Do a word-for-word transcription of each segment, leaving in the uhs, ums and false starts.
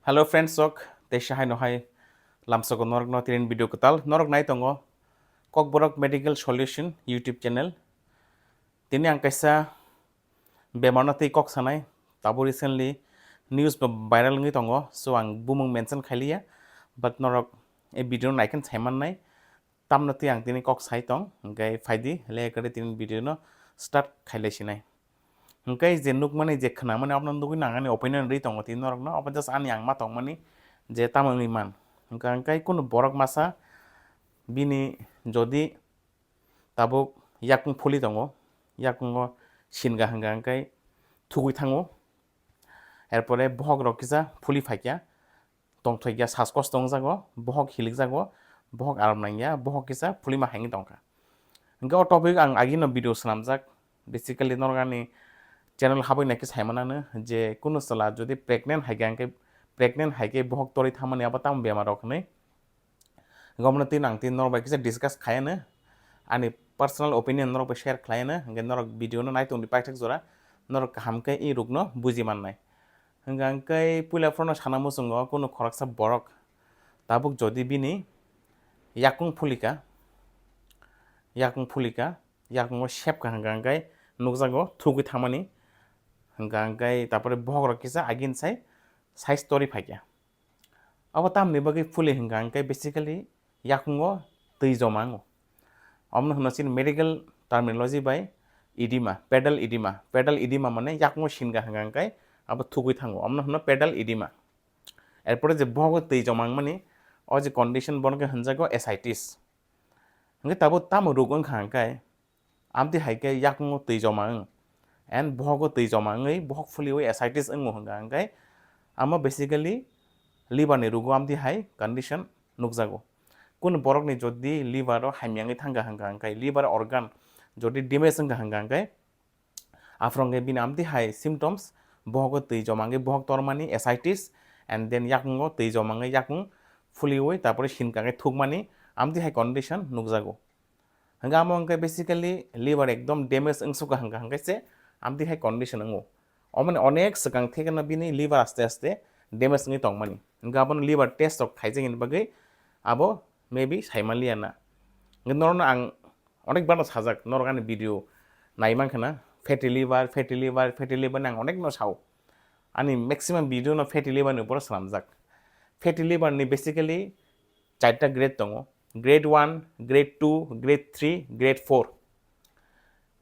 Hello friends, sok teisa hai no hai lamsogo norok no tinin video kwtal norok nai tongo Kokborok Medical Solution YouTube channel. Tini ang kaisa bemar no twi kok sanai, tabo recently news bo viral wngwi tongo, so ang bumung mention khailiya, but norok e video no naikhe sai mannai. Tamno twi ang tini kok sai tong, hwnkhe phaidi, le kwrwi tini video no start khailai sinai. Hwnkhe je nukmani, je khwnamani, abono nugwi nang ani opinion rwi tongo tini norokno, abo just ani ang ma tongmani je tamo wngwi man. Hwnkhe, hwnkhe kunu borok masa bini jodi tabuk yakung phuli tongo, yakungo singa hwnkha hwnkhe thugwi thango, erpore bohok rok kisa phuli phaikya, tongthokya, saskosto wngjago, bohok hilikjago, bohok aram nangya, bohok kisa phulima haini tongkha. Hwnkhe o topic ang agino video swnamjak, basically norok ani channel habwi naikhe saimanano je kunu chwla jodi pregnant haikha hwnkhe, pregnant haikhe bohok torwi thangmani abo tamo bemar rok hinwi. Hwnkhe omono twi ang twi norok bai kisa discuss khaiyano, ani personal opinion norok bai share khlaiyano, hwnkhe norok video no naitongdi paithak jora, norok kaham khe e rukno buji mannai. Hwnkha hwnkhe puila phorono sana muchungo kunu khoroksa borok tabuk jodi bini yakung phulika, yakung phulika, yakungo sepkha hwnkha hwnkhe nukjago thugwi thangmani, hwnkha hwnkhe tapore bohok rok kisa agin sai size torwi phaikha. Abo tamni bagwi phuli hwnkha hwnkhe basically yakungo twi joma wngo. Omono hwno chini medical terminology bai edema, pedal edema. Pedal edema mane yakungo singa hwnkha hwnkhe abo thugwi thango. Omono hwno pedal edema. Erpore je bohogo twi joma wngmani, o je condition bono khe hwnjago ascites. Hwnkhe tabuk tamo ruk wngkha hwnkhe, amtwi hai khe yakungo twi joma wng, and bohogo twi joma wngwi bohok phuliwi ascites wngo hwnkha hwnkhe, amo basically liver ni rugo amtwi hai condition nukjago. Kunu borokni jodi liver o hamya wngwi thangkha hwnkha hwnkhe, liver organ jodi damage wngkha hwnkha hwnkhe, aphuru hwnkhe bini amtwi hai symptoms, bohogo twi joma wngwi bohok tormani, ascites, and then yakungo twi joma wngwi yakung phuliwi, tarpore sinka khe thukmani, amtwi hai condition nukjago. Hwnkhe amo hwnkhe basically liver ekdom damage wngsukha hwnkha hwnkhe se amtwi hai condition wngo. Omoni onek swkang thekeno bini liver aste aste damage wngwi tongmani. Hwnkhe abono liver test rok khaijak hini bagwi abo maybe saimanliya na. Hwnkhe norokno ang onek barno sajak, norok ani video naimankha na, fatty liver, fatty liver, fatty liver ni ang onekno sao. Ani maximum video no fatty liver ni upor swnamjak. Fatty liver ni basically charta grade tongo, grade one, grade two, grade three, grade four.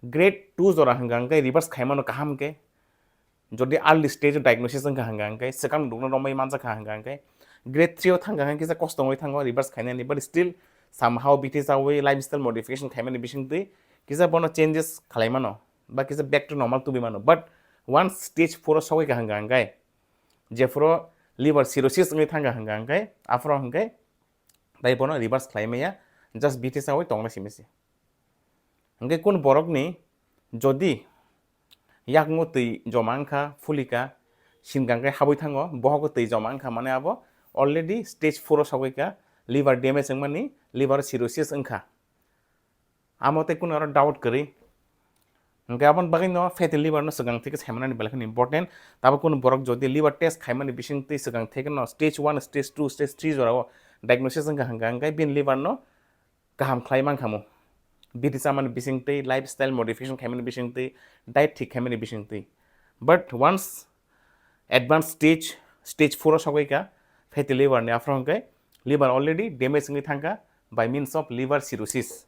Grade two jora hwnkha hwnkhe reverse khaimano kaham khe, jodi early stage o diagnosis wngkha hwnkha hwnkhe, swkang rukno romwi manjakha hwnkha hwnkhe, grade three o thangkha hwnkhe kisa kosto wngwi thango reverse khainani, but still somehow bithi chawi lifestyle modification khaimani bisingtwi kisa bono changes khalaimano, ba kisa back to normal tubui mano. But once stage four o sogwi kha hwnkha hwnkhe, jephuru liver cirrhosis wngwi thangkha hwnkha hwnkhe, aphuru hwnkhe tei bono reverse khlai maya, just bithi chawi tongna simi se. Hwnkhe kunu borokni jodi yakungo twi joma wngkha, phulika, sinka hwnkhe habwi thango, bohogo twi joma wngkha, mane abo already stage four o sogwi kha, liver damage wngmani, liver cirrhosis wngkha. Amo tei kunu aro doubt kwrwi. Hwnkhe aboni bagwi no fatty liver no swkang theke saimanani belai kheno important. Tabuk kunu borok jodi liver test khaimani bisingtwi swkang theke no stage one, stage two, stage three jorao diagnosis wngkha hwnkha hwnkhe bini liver no kaham khlai mankhamu. Bithi chamani bisingtwi, lifestyle modification khaimani bisingtwi, diet thik khaimani bisingtwi. But once advanced stage, stage four o sogwi kha fatty liver ni, aphuru hwnkhe liver already damage wngwi thangkha by means of liver cirrhosis.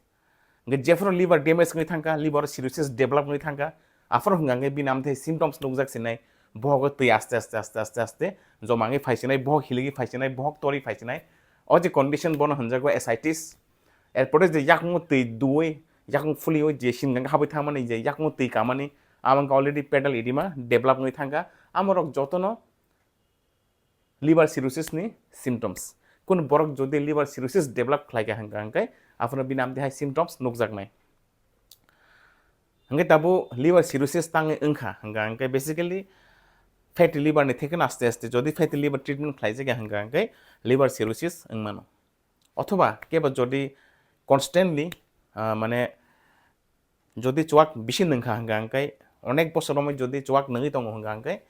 Hwnkhe jephuru liver damage wngwi thangkha, liver cirrhosis develop wngwi thangkha, aphuru hwnkha hwnkhe bini amtwi symptoms nukjak sinai, bohogo twi aste aste, aste aste, aste joma wngwi phai sinai, bohok hiligwi phai sinai, bohok torwi phai sinai. O je condition bono hwnjago ascites. Erpore je yakungo twi duwi, yakung phuliwi je sinka habwi thangmani, je yakungo twi kamani, amo wngkha already pedal edema develop wngwi thangkha. Amorok jotono liver cirrhosis ni symptoms. Kunu borok jodi liver cirrhosis develop khlaikha hwnkha hwnkhe, aphuru bini amtwi hai symptoms nukjaknai. Hwnkhe tabuk liver cirrhosis tangwi wngkha hwnkha hwnkhe, basically fatty liver ni theke no aste aste jodi fatty liver treatment khlaijakya hwnkha hwnkhe liver cirrhosis wngmano. Othoba kebo jodi constantly, ah, mane jodi chuak bisi nwngkha hwnkha hwnkhe, onek bosor romwi jodi chuak nwngwi tongo hwnkha hwnkhe,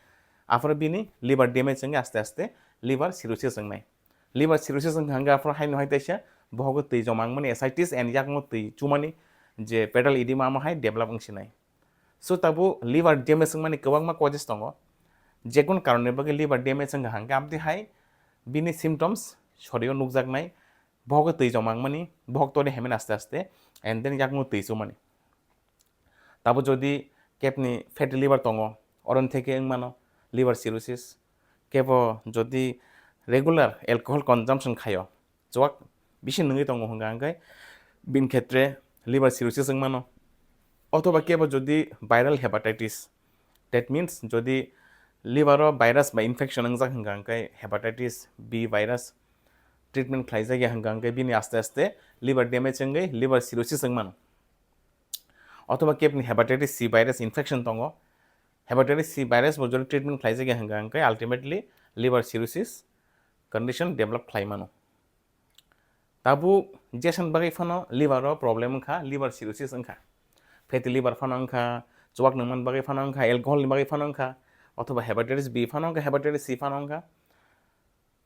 Aphuru bini liver damage wngwi aste aste liver cirrhosis wngnai. Liver cirrhosis wngkha hwnkhe aphuru haino hai teisa bohogo twi joma wngmani, ascites and yakungno twi chumani, je pedal edema amo hai develop wngsinai. So tabuk liver damage wngmani kwbangma causes tongo. Jekunu karonni bagwi liver damage wngkha hwnkhe amtwi hai bini symptoms sorio nukjaknai, bohogo twi joma wngmani, bohok tori haimani aste aste, and then yakungno twi chumani. Tabuk jodi kebni fatty liver tongo, oroni theke wngmano liver cirrhosis. Kebo jodi regular alcohol consumption khaio, chuak bisi nungwi tongo hwnka hwnkhe bini khetre liver cirrhosis wngmano. Othoba kebo jodi viral hepatitis, that means jodi liver o virus ba infection wngjak hwnka hwnkhe hepatitis B virus treatment khlaijak ya hwnka hwnkhe bini aste aste liver damage wngwi liver cirrhosis wngmano. Othoba kebni hepatitis C virus infection tongo. Hepatitis C virus bo jodi treatment khlaijak ya hwnka hwnkhe ultimately liver cirrhosis condition develop khlai mano. Tabuk jesani bagwi phano liver o problem wngkha, liver cirrhosis wngkha. Fatty liver phano wngkha, chuak nungmani bagwi phano wngkha, alcohol ni bagwi phano wngkha, othoba hepatitis B phano wngkha, hepatitis C phano wngkha.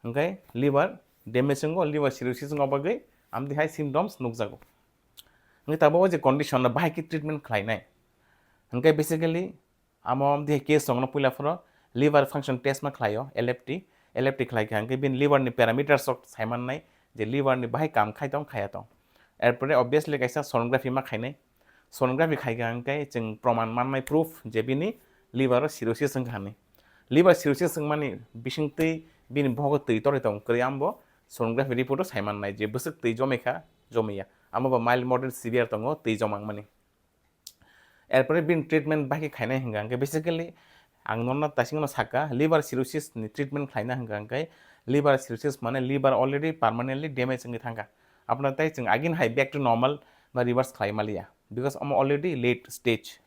Hwnkhe liver damage wngo, liver cirrhosis wngma bagwi amtwi hai symptoms nukjago. Hwnkhe tabuk o je condition no bahai khe treatment khlainai. Hwnkhe basically amo amtwi hai case rokno puila phoro liver function test ma khlaio, L F T. L F T khlai kha hwnkhe bini liver ni parameters rok saimannai je liver ni bahai kam khai tong khaya tong. Erpore obviously kaisa sonography ma khainai. Sonography khai kha hwnkhe chwng proman mannai, proof, je bini liver o cirrhosis wngkha hinwi. Liver cirrhosis wngmani bisingtwi bini bohogo twi torwi tong kwrwi, ambo sonography report o saimannai je bwswk twi jomai kha, jomaiya. Amo bo mild, moderate, severe tongo twi joma wngmani. Erpore bini treatment bahai khe khainai hwnkha hwnkhe basically ang norno taisingno sakha, liver cirrhosis ni treatment khlaina hwnkha hwnkhe liver cirrhosis mane liver already permanently damage wngwi thangkha. Abono tei chwng again hai back to normal ba reverse khlai maliya, because omo already late stage.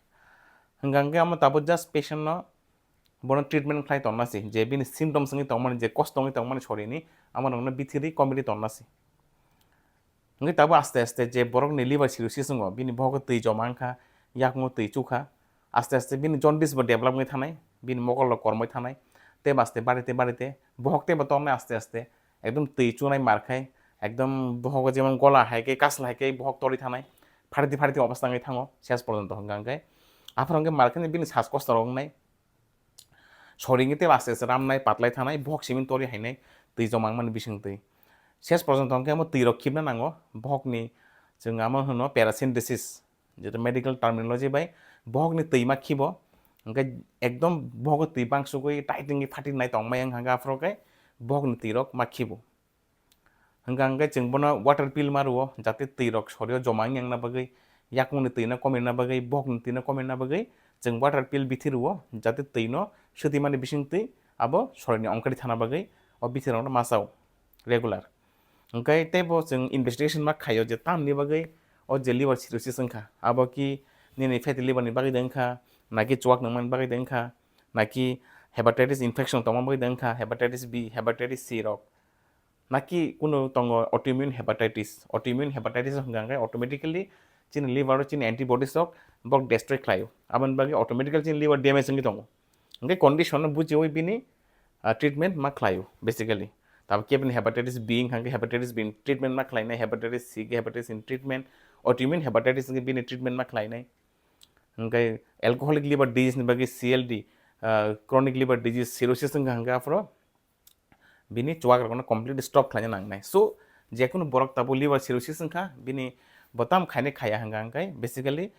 Hwnkha hwnkhe omo tabuk just patient no bono treatment khlai tongna si, je bini symptoms wngwi tongmani, je kosto wngwi tongmani sorini, amo rokno bithiri komiri tongna si. Hwnkhe tabuk aste aste je borokni liver cirrhosis wngo, bini bohogo twi joma wngkha, yakungo twi chukha, aste aste bini jaundice bo develop wngwi thanai, bini mokol rok kormoi thanai, tei aste barite barite bohok teibo tornai aste aste, ekdom twi chunai mar khai, ekdom bohogo jemon gola hai khe kasla hai khe bohok torwi thanai, pharidi pharidi obostha wngwi thango ses porjonto hwnkha hwnkhe. Aphuru hwnkhe mar khe bini sas kosto rok wngnai, soringwi tei aste aste ramnai, patlai thanai, bohok simi tori hainai, twi joma wngmani bising twi. Ses porjonto hwnkhe omo twi rok khibna nango, bohokni chwng amo hwno paracentesis, jeto medical terminology bai bohokni twi ma khibo, hwnkhe ekdom bohogo twi bangsugwi tight wngwi phatinai tongmai wngkha hwnkhe aphuru khe bohokni twi rok ma khibo. Hwnkha hwnkhe chwng bono water pill ma rwo, jate twi rok sorio joma wngya wngna bagwi, yakungni twi no komirna bagwi, bohokni twi no komirna bagwi chwng water pill bithi rwo, jate twi no swtwi mani bising twi abo sorini ongkari thana bagwi o bithi rok no ma chao regular. Hwnkhe teibo chwng investigation ma khaio je tamni bagwi o je liver cirrhosis wngkha, abo ki nini fatty liver ni bagwi de wngkha, naki chuak nungmani bagwi de wngkha, naki hepatitis infection tongma bagwi de wngkha, hepatitis B, hepatitis C rok. Naki kunu tongo autoimmune hepatitis. Autoimmune hepatitis hwnkha hwnkhe automatically chini liver o chini antibodies rok bok destroy khlaio. Aboni bagwi automatically chini liver damage wngwi tongo. Hwnkhe condition no bujiwi bini, ah, treatment ma khlaio basically. Tabuk kebini hepatitis B hwnkha hwnkhe hepatitis B ni treatment ma khlainai, hepatitis C khe hepatitis ni treatment, autoimmune hepatitis hwnkhe bini treatment ma khlainai. Hwnkhe alcoholic liver disease ni bagwi C L D, ah, chronic liver disease, cirrhosis wngkha hwnkhe aphuru bini chuak rokno completely stop khlaina nangnai. So, jekunu borok tabuk liver cirrhosis wngkha, bini bo tam khainai khaya hwnkha hwnkhe basically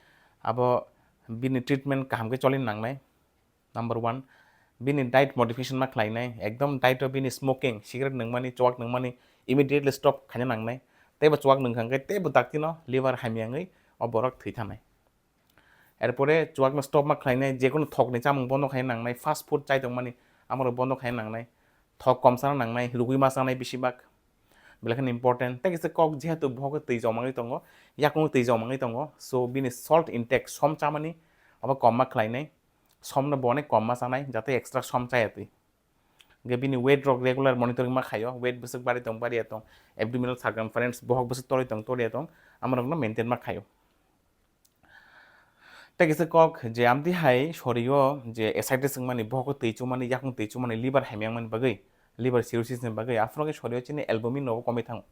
abo bini treatment kaham khe cholina nangnai. Number one, bini diet modification ma khlainai, ekdom diet o bini smoking, cigarette nungmani, chuak nungmani immediately stop khaina nangnai. Teibo chuak nungkha hwnkhe teibo dakti no liver hamya wngwi o borok thwi thanai. Erpore chuak no stop ma khlainai, jekunu thok ni chamung bondo khaina nangnai, fast food chai tongmani amorok bondo khaina nangnai, thok kom chana nangnai, rugwi ma chanai bisi bak, belai kheno important. Tei kisa kok, jehetu bohok twi joma wngwi tongo, yakung twi joma wngwi tongo, so bini salt intake, som chamani abo kom ma khlainai, som no bo onek kom ma chanai, jate extra som chaya twi. Hwnkhe bini weight rok regular monitoring ma khaio, weight bwswk bari tong, bariya tong, abdominal circumference, bohok bwswk torwi tong, toriya tong, amorokno maintain ma khaio. Tei kisa kok je amtwi hai sorio je ascites wngmani, bohogo twi chumani, yakung twi chumani, liver hamya wngmani bagwi, liver cirrhosis ni bagwi, aphuru khe sorio chini albumin rok komwi thango.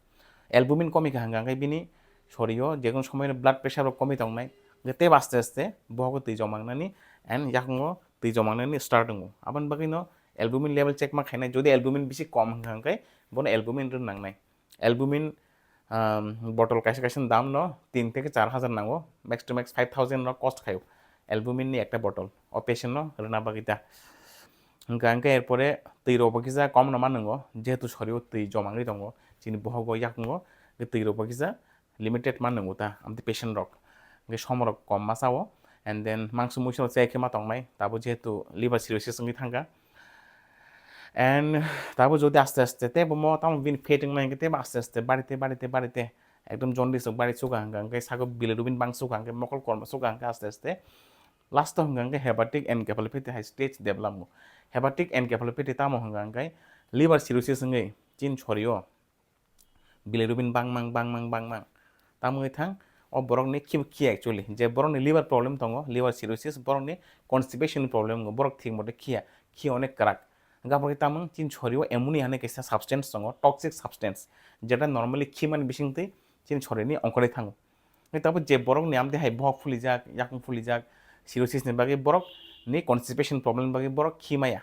Albumin komwi kha hwnkha hwnkhe bini sorio je kono somoino blood pressure rok komwi tongnai, hwnkhe teibo aste aste bohogo twi joma wngnani and yakungo twi joma wngnani start wngo. Aboni bagwino albumin level check ma khainai, jodi albumin bisi kom hwnkha hwnkhe bono albumin rw nangnai. Albumin, um, bottle kaisa kaisa ni dam no tin theke char hajar nango, max to max five thousand no cost khaio albumin ni ekta bottle o patient no rwna bagwi ta. Hwnkha hwnkhe erpore twi rok bo kisa kom no ma nwngo, jehetu sorio twi joma wngwi tongo, chini bohogo yakungo twi rok bo kisa limited ma nwngo ta, amtwi patient rok hwnkhe som rok kom ma chao, and then mangso muiso rok chaya khe ma tongnai, tabo jehetu liver cirrhosis wngwi thangkha. And tabo jodi aste aste tei bo mo tamo bini fat wngmani hwnkhe teibo aste aste barite, barite, barite, ekdom jaundice rok bari suka hwnkha, hwnkhe sago bilirubin bang suka hwnkhe, mokol kormo suka hwnkhe aste aste last o hwnkha hwnkhe hepatic encephalopathy hai stage develop wngo. Hepatic encephalopathy tamo hwnkha hwnkhe liver cirrhosis wngwi chini sorio bilirubin bangmang, bangmang, bangmang. Tamo wngwi thang, o borokni khibo khiya actually. Je borokni liver problem tongo, liver cirrhosis, borokni constipation problem wngo, borok thik mote khiya, khiya onek kwrak. Hwnkhe aphuru khe tamo chini sorio ammonia hinwi kaisa substance tongo, toxic substance, jeta normally khimani bisingtwi chini sorini ongkhorwi thango. Hwnkhe tabuk je borokni amtwi hai bohok phulijak, yakung phulijak, cirrhosis ni bagwi borokni constipation problem ni bagwi borok khimaya.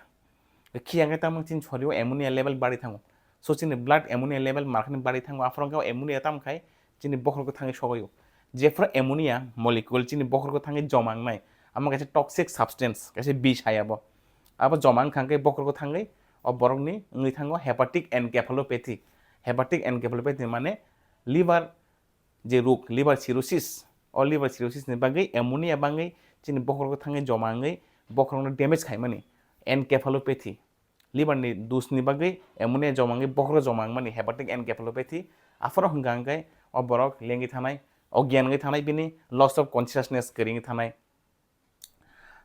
Khiya hwnkhe tamo chini sorio ammonia level bari thango. So chini blood ammonia level markhani bari thango, aphuru hwnkhe ammonia tamo khai chini bokhorok thangwi sogoio. Jephuru ammonia molecule chini bokhorok thangwi joma wngnai, amo kaisa toxic substance, kaisa bish hai abo. Abo joma wngkha hwnkhe bokhorok thangwi o borokni wngwi thango hepatic encephalopathy. Hepatic encephalopathy mane liver je rok, liver cirrhosis, o liver cirrhosis ni bagwi ammonia bangwi chini bokhorok thangwi joma wngwi bokhorokno damage khaimani encephalopathy. Liver ni dus ni bagwi ammonia joma wngwi bokhorok joma wngmani hepatic encephalopathy. Aphuru hwnkha hwnkhe o borok lengwi thanai, ogyan wngwi thanai, bini loss of consciousness kwrwi wngwi thanai.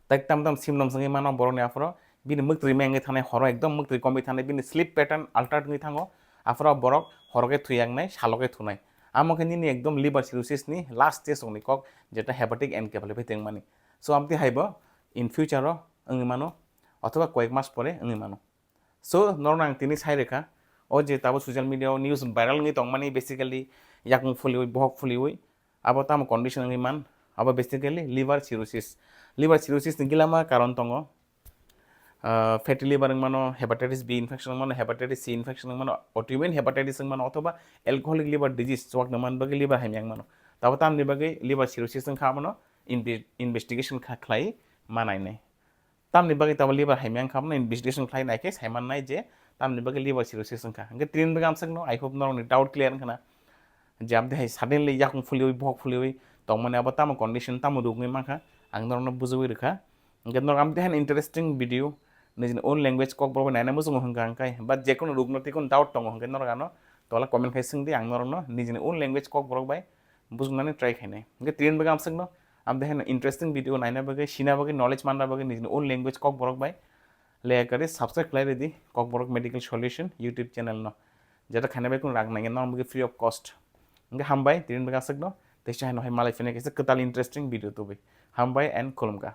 Tei tam tam symptoms wngwi mano borokni aphuru, bini mwktwi mengwi thanai, horo ekdom mwktwi komwi thanai, bini sleep pattern altered wngwi thango, aphuru borok horo khe thwi yaknai, salo khe thunai. Amo khe nini ekdom liver cirrhosis ni last stage wngni kok, jeta hepatic encephalopathy wngmani. So amtwi haibo in future o wngwi mano, othoba koyek mas pore wngwi mano. So norokno ang tini sai rwkha, o je tabo social media o news viral wngwi tongmani, basically yakung phuliwi, bohok phuliwi, abo tamo condition wngwi man, abo basically liver cirrhosis. Liver cirrhosis ni gilama karon tongo, ah, fatty liver wngmano, hepatitis B infection wngmano, hepatitis C infection wngmano, autoimmune hepatitis wngmano, othoba alcoholic liver disease chuwak nangmani bagwi liver hamya wngmano. Tabo tamni bagwi liver cirrhosis wngkha, abono inve-, investigation kha-, khlai ma nainai. Tamni bagwi tamo liver hamya wngkha, abono investigation khlai naikhe sai mannai je tamni bagwi liver cirrhosis wngkha. Hwnkhe tini bagwi amsakno, I hope norokni doubt clear wngkha na, je amtwi hai suddenly yakung phuliwi, bohok phuliwi tongmani, abo tamo condition, tamo rok wngwi mankha, ang norokno bujagwi rwkha. Hwnkhe norok amtwi hai interesting video nijini own language Kokborok bai naina muchungo hwnkha hwnkhe, ba jekono rokno tei kono doubt tongo hwnkhe norok ano tola comment khai swngdi, ang norokno nijini own language Kokborok bai bujuknani try khainai. Hwnkhe tini bagwi amsakno, amtwi hai interesting video naina bagwi, sina bagwi, knowledge manna bagwi nijini own language Kokborok bai leya kari subscribe khlai rwdi Kokborok Medical Solution YouTube channel no. Jeta khaina bai kunu rang nangya norok bagwi free of cost. Hwnkhe hambai, tini bagwi aswkno, teisa haino hai malai phina kaisa kwtal interesting video tubui. Hambai and khulumkha.